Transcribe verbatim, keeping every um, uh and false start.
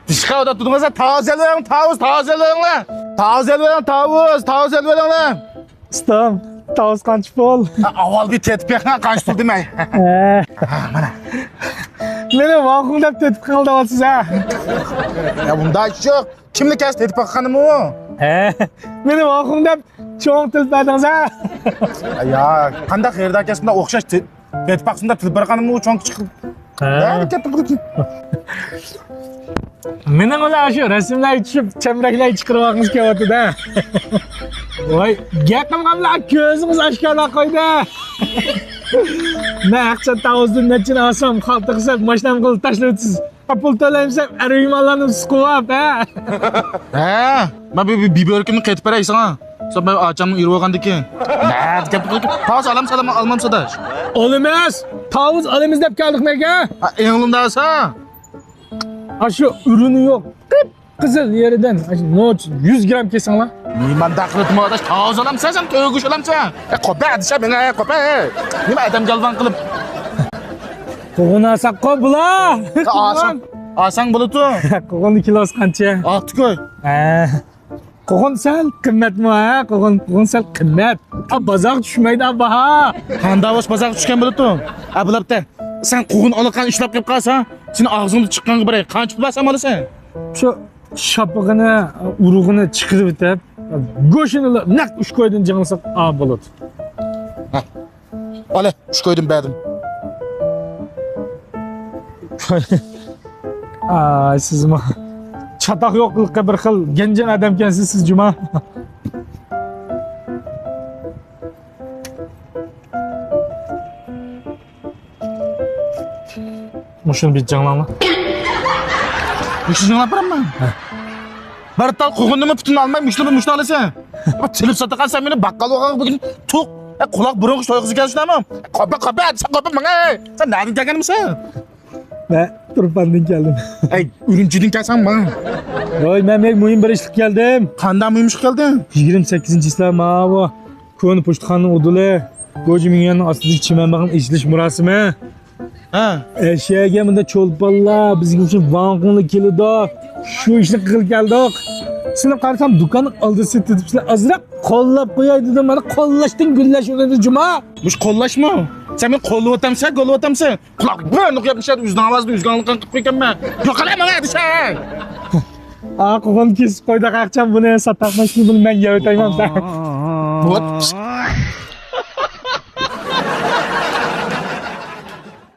دىشقا ئۇدا تۇدۇڭلار، تاۋۇز ئېلىۋېرىڭ، تاۋۇز، تاۋۇز ئېلىۋېرىڭلار. تاۋۇز ئېلىۋېرىڭ، تاۋۇز، تاۋۇز ئېلىۋېرىڭلار. ئۇستام، تاۋۇز قانچە پۇل؟ ئاۋۋال بىر تېتىپ بېقىڭ، قانچە پۇل دېمەي. ھە. ھە، مانا. مېنى ۋاڭخۇڭ دەپ تېتىپ قىلدىڭىز ھە. يا، بۇنداق ئىش يوق. كىمنى كەس تېتىپ باققانمۇ؟ ھە. مېنى ۋاڭخۇڭ دەپ چوڭ تىل بەردىڭىز ھە. يا، قانداق خېرىدار كەس بۇنداق ئوخشاش تېتىپ باقسۇن دەپ تىل بەرگەنمۇ چوڭ كىچىك. ھە. نەدە گەپ بۇ؟ مېنىڭ بىلەن شۇ رەسىملەرگە چۈشۈپ، چەمبىرەكلەر چىقىرىۋالغىڭىز كېلىۋاتىدۇ. ۋاي، گەپ قىلغانلار كۆزىڭىز ئاشكارىلاپ قويدى. مەن ھەقسەن تاۋۇزدىن نەچچىنى ئالسام، خالتا قىلسام، ماشىنام قىلىپ تاشلىۋېتىسىز. پۇل تۆلەمسەم، ئەر مېھمانلارنى سۇقۇپ، ھە؟ ھە، مەن بىر، بىر، بىر بۆرىكىمنى قېتىپ بېرەي ساڭا. سەن مەن ئاچامنى ئېرىۋالغاندىكىن. نەدە گەپ قىلىپ، تاۋۇز ئالامسەن، ئالام-، ئالمامسەن ئاداش؟ ئالىمىز، تاۋۇز ئالىمىز دەپ كەلدۇق نەگە؟ ھە، ئېڭىلداسا؟ ھە، شۇ ئورنى يوق. قىپقىزىل يېرىدىن، نوچ يۈز گرام كەلسەڭلار. نېمانداق قىلىپ ئاداش، تاۋۇز ئالامسەن، سەن تۆگۈش ئالامسەن؟ ئە، قوپە، ئادىشە، مېڭە، قوپە. نېمە ئادەم گالۋاڭ قىلىپ؟ قوغۇن ئالساققۇ بۇلا. ئالساڭ، ئالساڭ بولىدۇ. قوغۇننىڭ كىلوسى قانچە؟ ئالتە كوي. ھە. قوغۇن سەل قىممەتمۇ، ھە؟ قوغۇن، قوغۇن سەل قىممەت. ئا، بازارغا چۈشمەيدۇ، ئا، باھا. قانداق بولسا بازارغا چۈشكەن بولىدۇ. ئا، بولۇپتۇ. سەن قوغۇن ئالىدىغان ئىشلاپ قېلىپ قالسا، سېنى ئاغزىڭدا چىققانغا بېرەي. قانچە پۇل بەرسەم ئالىسەن؟ شۇ شاپىقىنى، ئۇرۇغىنى چىقىرىۋېتىپ، گۆشىنى نەق ئۈچ كويدىن جىڭلىساق، ئا، بولىدۇ. ھە. ئالە، ئۈچ كويدىن بەردىم. ئاي، سىزمۇ چاتاق يوقلۇققا بىر خىل گەنجىڭ ئادەمكەنسىز سىز، جۇما. مۇشۇنى بىر جىڭلاڭلار. مۇشۇنى جىڭلاپ بېرەممۇ؟ ھە. بىر تال قوغۇننىمۇ پۈتۈن ئالماي، مۇشۇنى، مۇشۇنى ئالىسەن. بۇ تىلىپ ساتىدىغان سەن مېنى باققال بولغانغا بۈگۈن تۇق. ئە، قۇلاق بۇرۇنقى توي قىزى كەلسىنەمۇ؟ قاپا، قاپا، سەن قاپا ماڭا. سەن نەدىن كەلگەنمىسەن؟ مەن تۇرپاندىن كەلدىم. ئەي، ئۈرۈمچىدىن كەلسەڭ ماڭا. ۋاي، مەن بەك مۇھىم بىر ئىشلىق كەلدىم. قانداق مۇھىم ئىشقا كەلدىڭ؟ يىگىرمە سەككىزىنچى چىسلا ماۋۇ كونا پوچتىخانىنىڭ ئۇدۇلى گوجى مىڭيۈەننىڭ ئاستىدىكى چىمەنباغنىڭ ئېچىلىش مۇراسىمى. ھە. ئەشەگە مۇنداق چولپانلار، بىزگە ئوخشاش ۋاڭخۇڭلار كېلىدۇ. شۇ ئىشنى قىلغىلى كەلدۇق. سىلەر قارىسام دۇكاننىڭ ئالدىدا سېتىۋېتىپسىلەر. ئازراق قوللاپ قوياي دېدىم. مانا قوللاشتىن گۈللەش ئۇنىدۇ، جۇما. مۇشۇ قوللاشمۇ؟ سەن مېنى قوللىۋاتامسەن، گوللىۋاتامسەن؟ قۇلاق بىرنى قويۇپ، ئىشەدە ئۆزىنىڭ ئاۋازىدا ئۆزگە ئاڭلىغان قىلىپ قويغانمەن. يوقال ماڭا دېسە. ئا، قوغۇن كېسىپ قويدۇق ئاقچام، بۇنى ساتاقمەن، شۇنى بۇنى مەن يەۋېتەيمەن. بۇ